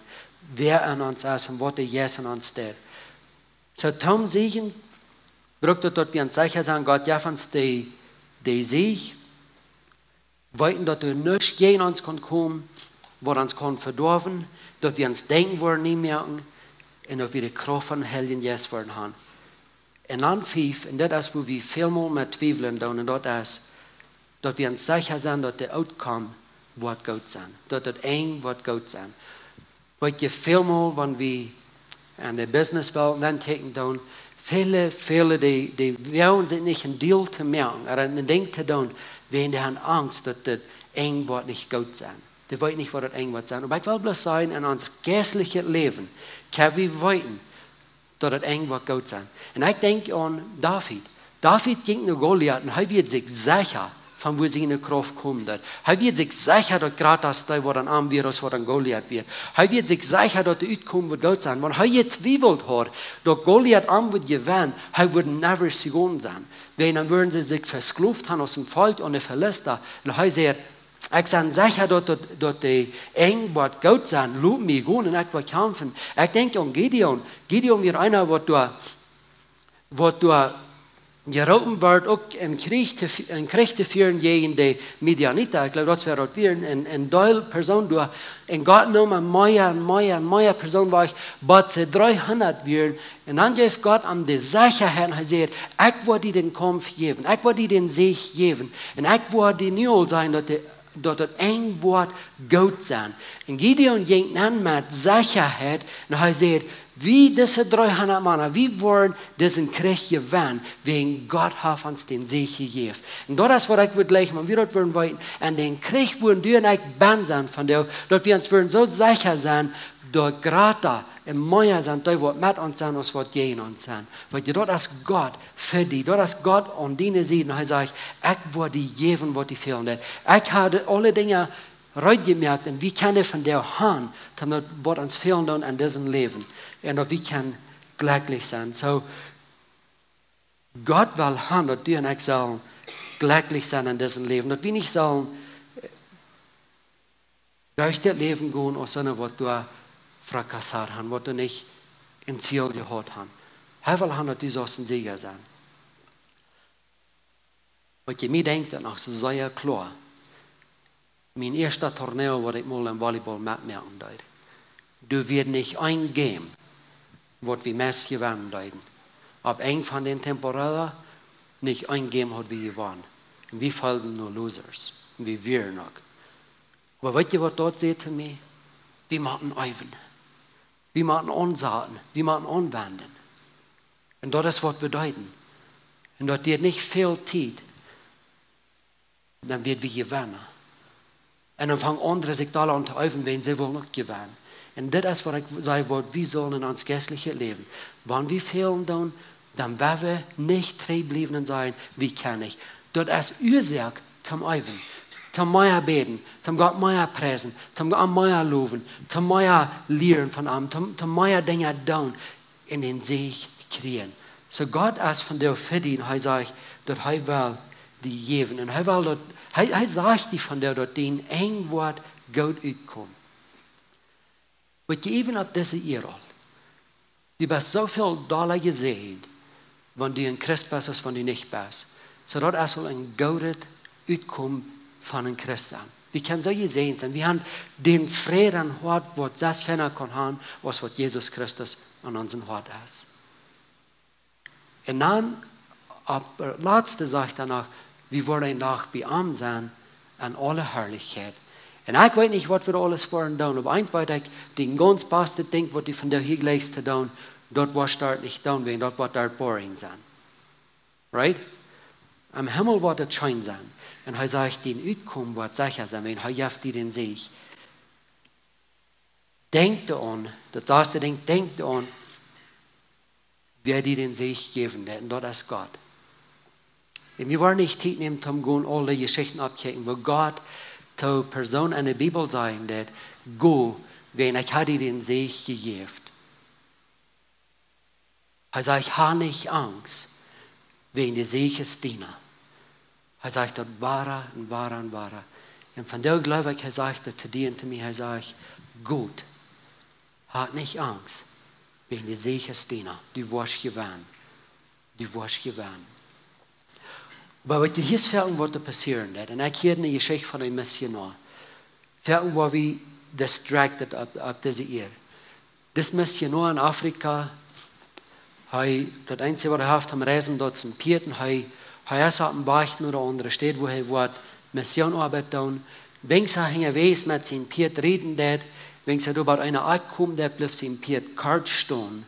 wäa aun ons es un waut de Jeist aun ons deit. Soo, toom Siegen brukt daut, daut wie ons secha sent, Gott jeft ons de, de Sieg. Weeten, daut doa nuscht jäajen ons kaun komen, waut ons kaun vedoawen, daut wie ons Denkjen woaren nie moaken un daut wie de Krauft vom Heiljen Jeist woaren haben. Un dan fief, un daut es, wua wie välmol met twiewlen doonen, un daut es, daut wie ons secha sent, daut de Outcome woat goot sennen, daut daut Enj woat goot sennen. Weetst, välmol, wan wie aun de Businesswelt ankjikjen doonen, väle, väle, dee, dee woagen sikj nich een Deal to moaken ooda een Dinkj to doonen, wiels dee haben Angst, daut daut Enj woat nich goot sennen. Dee weeten nich, waut daut Enj woat sennen. Oba ekj well bloos sajen, en ons jeistlichet Läwen kjenn wie weeten, daut daut Enj woat goot sennen. Un ekj denkj aun David. David jinkj no Goliat un hee wia sikj secha, von wua siene Krauft kjeem. Hee wia sikj secha, daut jrata es dee waut aun am wia, aus waut aun Goliat wia. Hee wia sikj secha, daut de Utkomst woat goot sennen. Wan hee jetwiewelt haud, daut Goliat am wudd jewennen, hee wudd never jegonen sennen. Wiels dan wudden see sikj vesklowt haben aus een Volkj aun de Filista. Un hee säd: "Ekj sie secha, daut, daut, daut daut Enj woat goot sennen, lot mie gonen un ekj woa kjamfen." Ekj denkj aun Gideon. Gideon wia eena, waut doa, waut doa jeroopen wort, uk een Kjrich to fie-, een Kjrich to fieren jäajen de Midianita. Ekj jleew, daut wia daut wia een, een, een Deel Persoonen doa. Un Gott neem am mea un mea un mea Persoonen wajch, bat see dreehundat wieren. Un dan jeef Gott am de Sechaheit un hee säd: "Ekj woa die dän Kaumf jäwen, ekj woa die dän Sieg jäwen. Un ekj woa die nu aul sajen, daut de, daut daut Enj woat goot sennen." Un Gideon jinkj dan met Sechaheit un hee säd: "Wie dise dreehundat Mana, wie woaren disen Kjrich jewennen, wiels Gott haft ons dän Sieg jejäft." Un daut es, waut ekj wudd jlikj, wan wie daut wudden weeten, en dän Kjrich wudden du un ekj bennen sennen von doa, daut wie ons wudden soo secha sennen, daut jrata un mea sent dee, waut met ons sent, aus waut jäajen ons sent. Weetst, daut es Gott fa die, daut es Gott aun diene Sied. Un hee sajcht: "Ekj woa die jäwen, waut die fälen deit." Ekj hab aule Dinja reed jemoakt un wie kjennen von doa han, daut waut ons fälen deit en disen Läwen. Un daut wie kjennen jlekjlich sennen. Soo, Gott well han, daut du un ekj sellen jlekjlich sennen en disem Läwen. Daut wie nich sellen derch dit Läwen gonen aus soone, waut doa fracasseerd han, waut doa nich een Ziel jehaut han. Hee well han, daut du sust een Sieja sennen. Waut jie, mie denkjt daut noch soo sea kloa. Mien ieeschta Torneo, waut ekj mol em Volleyball metmoaken deed. Doa wia nich een Game, waut wie meist jewennen deeden. Opp Enj von dän temporada, nich een Game haud wie jewonnen. Un wie feelden no losers. Un wie wieren uk. Oba weet jie, waut daut säd to mie? Wie motten äwen. Wie motten aunsaten. Wie motten aunwenden. Un daut es, waut wie deeden. Un daut dieed nich väl Tiet, dan wia wie Jewenna. Un dan fungen aundre sikj doa aun to äwen, wan see wullen uk jewennen. Un dit es, waut ekj saj, waut wie sellen en ons jeistlichet Läwen. Wan wie fälen doonen, dan woa wie nich trigj bliewen un sajen: "Wie kjennen nich." Daut es Uasoak toom äwen, toom mea bäden, toom Gott mea priesen, toom Gott mea lowen, toom mea lieren von am, toom, toom mea Dinja doonen un dän Säajen kjrieen. Soo Gott es vondoag fa die un hee sajcht, daut hee well die jäwen. Un hee well daut, hee, hee sajcht die vondoag, daut dien Enj woat goot utkomen. Waut jie, äwen opp dise Ieed aul. Du best soo väl dolla jesäajent, wan du een Christ best, aus wan du nich best. Soo daut es aul een goodet Utkomen von een Christ sennen. Wie kjennen soo jesäajent sennen. Wie haben dän Fräd em Hoat, waut selfst kjeena kaun haben, aus waut Jesus Christus en onsen Hoat es. Un dan, opp daut latste sajcht hee noch, wie woaren noch bie am sennen en aule Harlichkjeit. Un ekj weet nich, waut wie aules woaren doonen, oba eent weet ekj, daut gaunz baste Dinkj, waut du vondoag hia jlikjst to doonen, daut woascht du doa nich doonen, wiels daut woat doa boring sennen. Right? Em Himmel woat et scheen sennen. Un hee sajcht, dien Utkomen woat secha sennen, wiels hee jeft die dän Säajen. Denkj doaraun, daut saste Dinkj, denkj doaraun, wäa die dän Säajen jäwen deit, un daut es Gott. Un wie woaren nich Tiet nämen, om gonen aule Jeschichten auftoschekjen, wua Gott to Persoonen en de Bibel sajen deed: "Go, wiels ekj hab die dän Säajen jejäft." Hee sajcht: "Hab nich Angst, wiels de Säajen es diena." Hee sajcht daut wada un wada un wada. Un vondoag jleew ekj, hee sajcht daut to die un to mie, hee sajcht: "Go, hab nich Angst, wiels de Säajen es diena. Du woascht jewennen. Du woascht jewennen." Oba waut hia es, foaken waut doa passieren deit, un ekj hia eene Jeschicht von een Missionoa. Foaken woa wie distracted opp, opp dise Ieed. Dis Missionoa en Afrika, hee, daut eensje waut hee haft aum Reisen, daut es een Pieet, un hee, hee es opp dän Wajch no de aundre Städ, wua hee woat Missionoabeit doonen. Wiels hee unjawäajes met sien Pieet räden deit, wiels hee doa bie eene Akj kjemt, daut blift sien Pieet kort stonen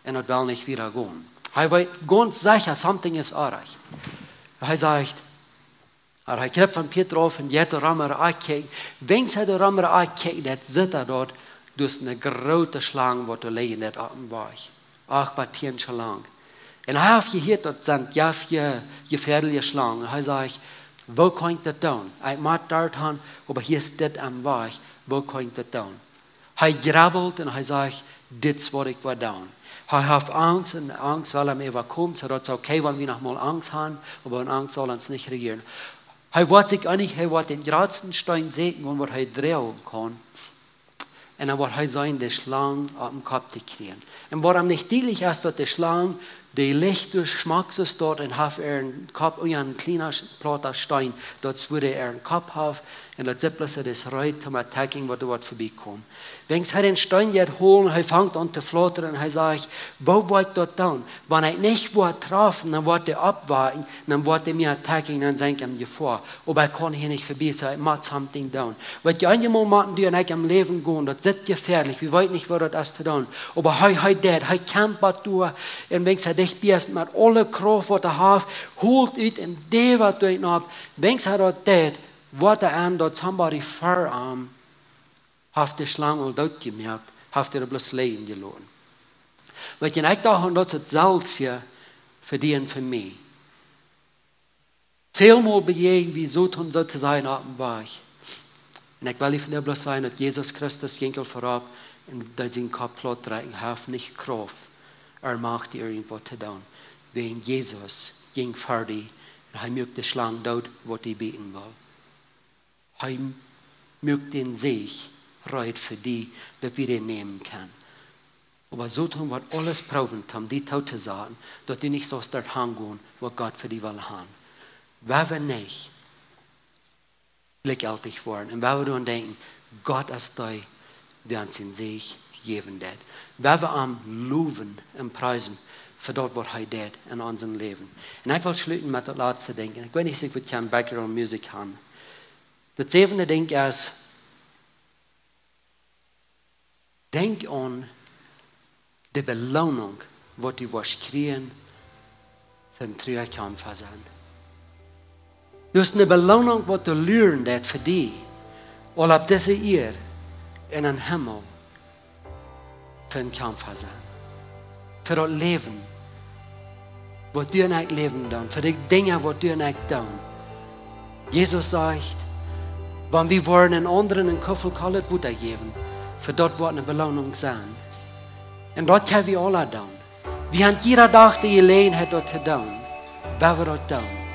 un daut well nich wieda gonen. Hee weet gaunz secha, something is oajch. Hee sajcht, oba hee kjript vom Pieet rauf un jeit doa rom ea Akj kjikjen. Wiels hee doa rom ea Akj kjikjen deit, sitt hee doa, doa es eene groote Schlang, waut doa lijen deit opp dän Wajch. Acht bie tieen Schlang. Un hee haft jehieet, daut sent jefäa-, jefäadelje Schlangen. Hee sajcht: "Waut kaun ekj doa doonen? Ekj mott doa han, oba hia es dit em Wajch. Waut kaun ekj doa doonen?" Hee jrebbelt un hee sajcht: "Dit es waut ekj woa doonen." Hee haft Angst un Angst well am äwakomen, soo daut es okay, wan wie noch mol Angst haben, oba Angst saul ons nich rejieren. Hee woat sikj eenich, hee woat dän jratsten Steen säkjen, waut hee droagen kaun. Un dan woat hee seenen, de Schlang opp dän Kopp to kjrieen. Un waut am nich dietlich es, daut de Schlang, dee licht doa schmock soo doa un haft äaren Kopp unja een kjliena Sch-, plata Steen, daut es wua dee äaren Kopp haft, un daut sitt bloos, daut es reed toom attacking, waut doa woat verbie komen. Wiels hee dän Steen jeit holen, hee fangt aun to flautren un hee sajcht: "Waut woa ekj doa doonen? Wan ekj nich woa trafen, dan woat dee aufwaken, dan woat dee mie attacking, dan sie ekj en Jefoa. Oba ekj kaun hia nich verbie, soo ekj mott something doonen." Waut jie eenjemol motten doonen, ekj em Läwen gonen, daut es jefäadelich, wie weeten nich, waut daut es to doonen. Oba hee, hee deit, hee kjamft bat doa, un wiels hee dicht bie es, met aule Krauft, waut hee haft, holt ut un deit waut doa opp. Wiels hee daut deit, woat hee aun, daut somebody ver am haft de Schlang aul doot jemoakt, haft hee bloos lijen jeloten. Weet jie, un ekj docht, un daut es daut selwje fa die un fa mie. Välmol bejäajen wie Soton, soo to sajen, opp dän Wajch. Un ekj well die vondoag bloos sajen, daut Jesus Christus jinkj aul verut un deed sienen Kopp plaut drekjen, hee haud nich Krauft Ea Macht, die irjentwaut to doonen. Wäajen Jesus jinkj fa die un hee muak de Schlang doot, waut die bieten wull. Hee muak dän Säajen reed fa die, daut wie dän nämen kjennen. Oba Soton woat aules proowen, om die doot to saten, daut du nich saust doa hangonen, waut Gott fa die well haben. Wan wie nich jlikjjeltich woaren un wan wie dan denkjen, Gott es dee, dee ons dän Säajen jäwen deit. Wan wie am lowen un priesen fa daut, waut hee deit en ons Läwen. Un ekj well schluten met daut latste Dinkj. Un ekj weet nich, aus wie kjennen Background Musik haben. Daut säwende Dinkj es, denkj aun de Beloonunk, waut du woascht kjrieen fa een trua Kjamfa sennen. Daut es eene Beloonunk, waut doa luren deit fa die, aul opp dise Ieed un em Himmel, fa een Kjamfa sennen. Fa daut Läwen, waut du un ekj läwen doonen, fa de Dinja, waut du un ekj doonen. Jesus sajcht, wan wie woaren eenen aundren een Kuffel kolt Wota jäwen, fa daut woat eene Beloonunk sennen. Un daut kjenn wie aula doonen. Wie haben jieda Dach de Jeläajenheit daut to doonen, wan wie daut doonen.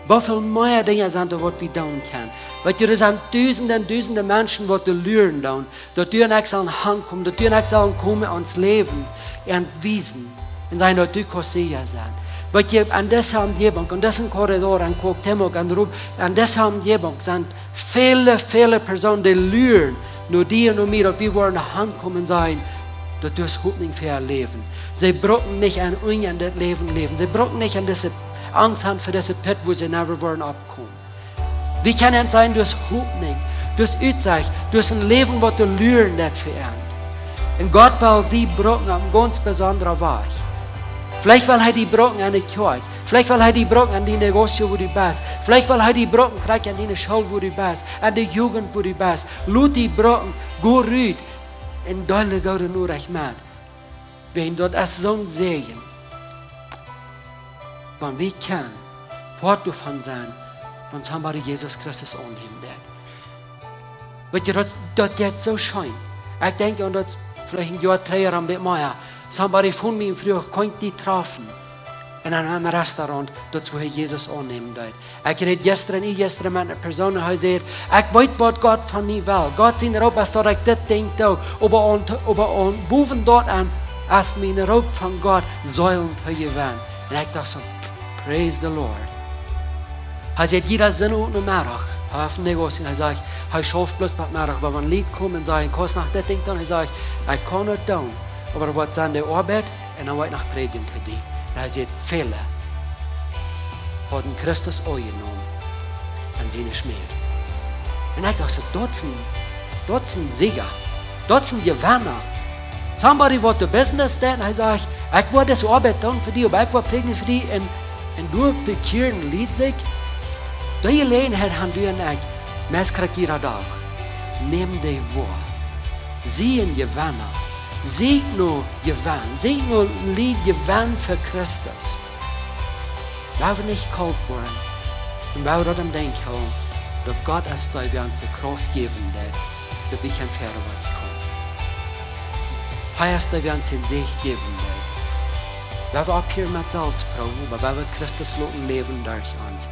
Woo väl mea Dinja sent doa, waut wie doonen kjennen? Weet jie, doa sent dusende un dusende Menschen, waut doa luren doonen, daut du un ekj sellen hankomen, daut du un ekj sellen komen, ons Läwen un wiesen un sajen, daut du kaust secha sennen. Weet jie, en dise Omjäajent, en disen Korridor, en Cuauhtémoc, en Rub, en dise Omjäajent sent väle, väle Persoonen, dee luren no die un no mie, daut wie woaren hankomen un sajen, daut du hast Hopninj fa äa Läwen. See brucken nich aun Unja en dit Läwen läwen. See brucken nich aun dise Angst haben fa dise Pit, wua see never woaren oppkomen. Wie kjennen sajen, du hast Hopninj, du hast Utsecht, du hast een Läwen, waut doa luren deit fa an. Un Gott well die brucken opp eene gaunz besondre Wies. Veleicht well hee die brucken en de Kjoakj. Veleicht well hee die brucken en dien Negocio, wua du best. Veleicht well hee die brucken, krakjt en diene School, wua du best. En de Jugend, wua du best. Lot die brucken, go rut un deel de goode Norecht met. Wäajen daut es soon Säajen, wan wie kjennen Poat doavon sennen, wan somebody Jesus Christus aunnämen deit. Weet jie, daut, daut jeit soo scheen. Ekj denkj aun daut, veleicht een Joa trigj ooda een bät mea, somebody phoned mie un fruach, kunn ekj die träfen en een, een Restaurant, daut wua hee Jesus aunnämen deed. Ekj räd jistren, ea jistren met eene Persoon un hee säd, ekj weet, waut Gott von mie well. Gott sien Roop es, daut ekj dit Dinkj doo, oba aun, oba aun, bowen doaraun es mien Roop von Gott, Seelen to jewennen. Un ekj docht soo, praise the Lord. Hee sajcht, jieda Sindach Nomeddach, hee haft een Negocio, hee sajcht, hee schauft bloos bat Meddach, oba wan Lied komen un sajen, kaust noch dit Dinkj doonen, hee sajcht, ekj kaun daut doonen, oba daut woat sennen de Oabeit, un dan woa ekj noch prädjen to die. Un hee sajcht, väle hauden Christus aunjenomen en siene Schmäd. Un ekj docht soo, daut sent, daut sent Sieja, daut sent Jewenna. Somebody waut de business deit, un hee sajcht, ekj woa dise Oabeit doonen fa die, oba ekj woa prädjen fa die, un, un doa bekjieren Lied sikj. Dee Jeläajenheit haben du un ekj, meist krakjt jieda Dach. Nämm dee woa. Sie een Jewenna. Sie no Jewenn. Sie no Lied jewennen fa Christus. Lot wie nich kolt woaren. Un lot wie daut em Denkj hoolen, daut Gott es dee, dee ons de Krauft jäwen deit, daut wie kjennen wieda komen. Hee es dee, dee ons dän Säajen jäwen deit. Lot wie opphieren met selfst proowen, oba lot wie Christus loten läwen derch ons.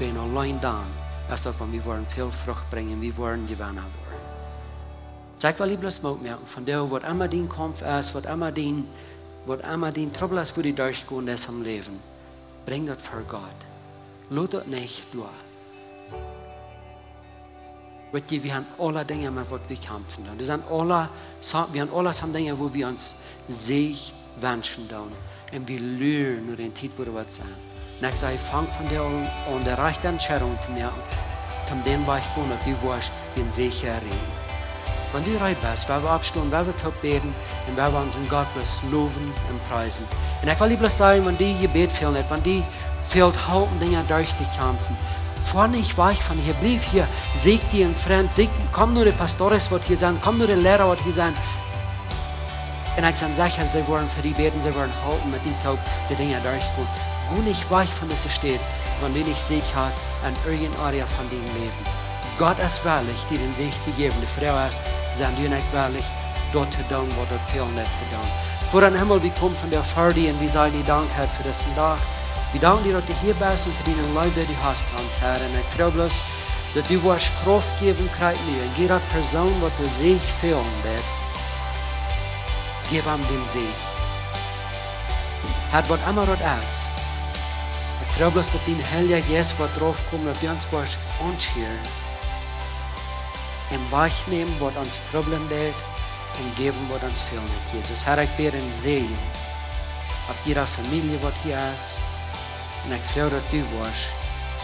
Wäajen auleen dan es daut, wan wie woaren väl Frucht brinjen, wie woaren Jewenna woaren. Saj ekj, well die bloos Moot moaken, vondoag, waut emma dien Kaumf es, waut emma dien, waut emma dien Trubbel es, wua du derchgonen deist em Läwen, brinj daut ver Gott. Lot daut nich doa. Weet jie, wie haben aule Dinja met waut wie kjamfen doonen. Doa sent aule, so-, wie haben aule soone Dinja, wua wie ons Säajen wenschen doonen. Un wie luren no dän Tiet, wua daut woat sennen. Un ekj saj, fang vondoag aun, aun de rajchte Entscheidunk to moaken, om dän Wajch to gonen, daut du woascht dän Säajen erreichen. Wan du reed best, lot wie oppstonen, lot wie toop bäden un lot wie onsen Gott bloos lowen un priesen. Un ekj well die bloos sajen, wan die Jebäd fält, wan die fält Help, Dinja derchtokämpfen, foa nich wajch von hia, bliew hia, sieekj die een Frint, sieekj, komm no de Pastores, waut hia sent, komm no de Liera, waut hia sent. Un ekj sie secha, see woaren fa die bäden, see woaren halpen met die toop de Dinja derchgonen. Go nich wajch von dise Städ, wan du nich Säajen hast aun irjent een Area von dien Läwen. Gott es wellich, die dän Säajen to jäwen. De Froag es, sent du un ekj wellich, daut to doonen, waut doa fält, nich to doonen? Voda em Himmel, wie komen vondoag ver die un wie sajen die Dank, Herr, fa disen Dach. Wie danken die, daut du hia best un fa diene Leew, dee du hast, ons Herr. Un ekj froag bloos, daut du woascht Krauft jäwen, krakjt nu. Un jieda Persoon, waut de Säajen fält, Herr, jeff am dän Säajen. Herr, waut emma daut es, ekj froag bloos, daut dien Heilja Jeist woat raufkomen, daut du ons woascht aunscheren un wajchnämen, waut ons trubblen deit, un jäwen, waut ons fält, Jesus. Herr, ekj bäd een Säajen opp jieda Famielje, waut hia es. Un ekj froag, daut du woascht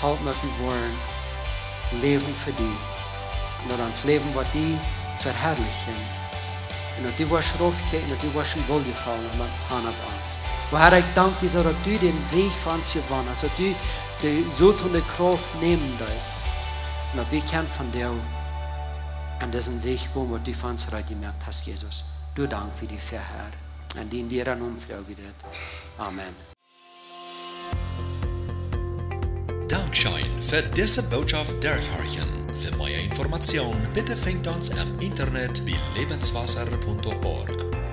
halpen, daut wie woaren läwen fa die. Un daut ons Läwen woat die veharlichen. Un daut du woascht raufkjikjen, daut du woascht een Wohlgefallen haben aun ons. O Herr, ekj dank die soo, daut du dän Säajen fa ons jewonnen hast, daut du de Soton de Krauft nämen deist. Un daut wie kjennen vondoag aun disen Säajen komen, waut du fa ons reed jemoakt hast, Jesus. Du, dank wie die, Herr. En dienen dieren Nomen froag wie dit. Amen. Dankscheen fa dise Bootschoft derchhorchen. Fa mea Information, bitte finjt ons em Internet bie lebenswasser punkt org.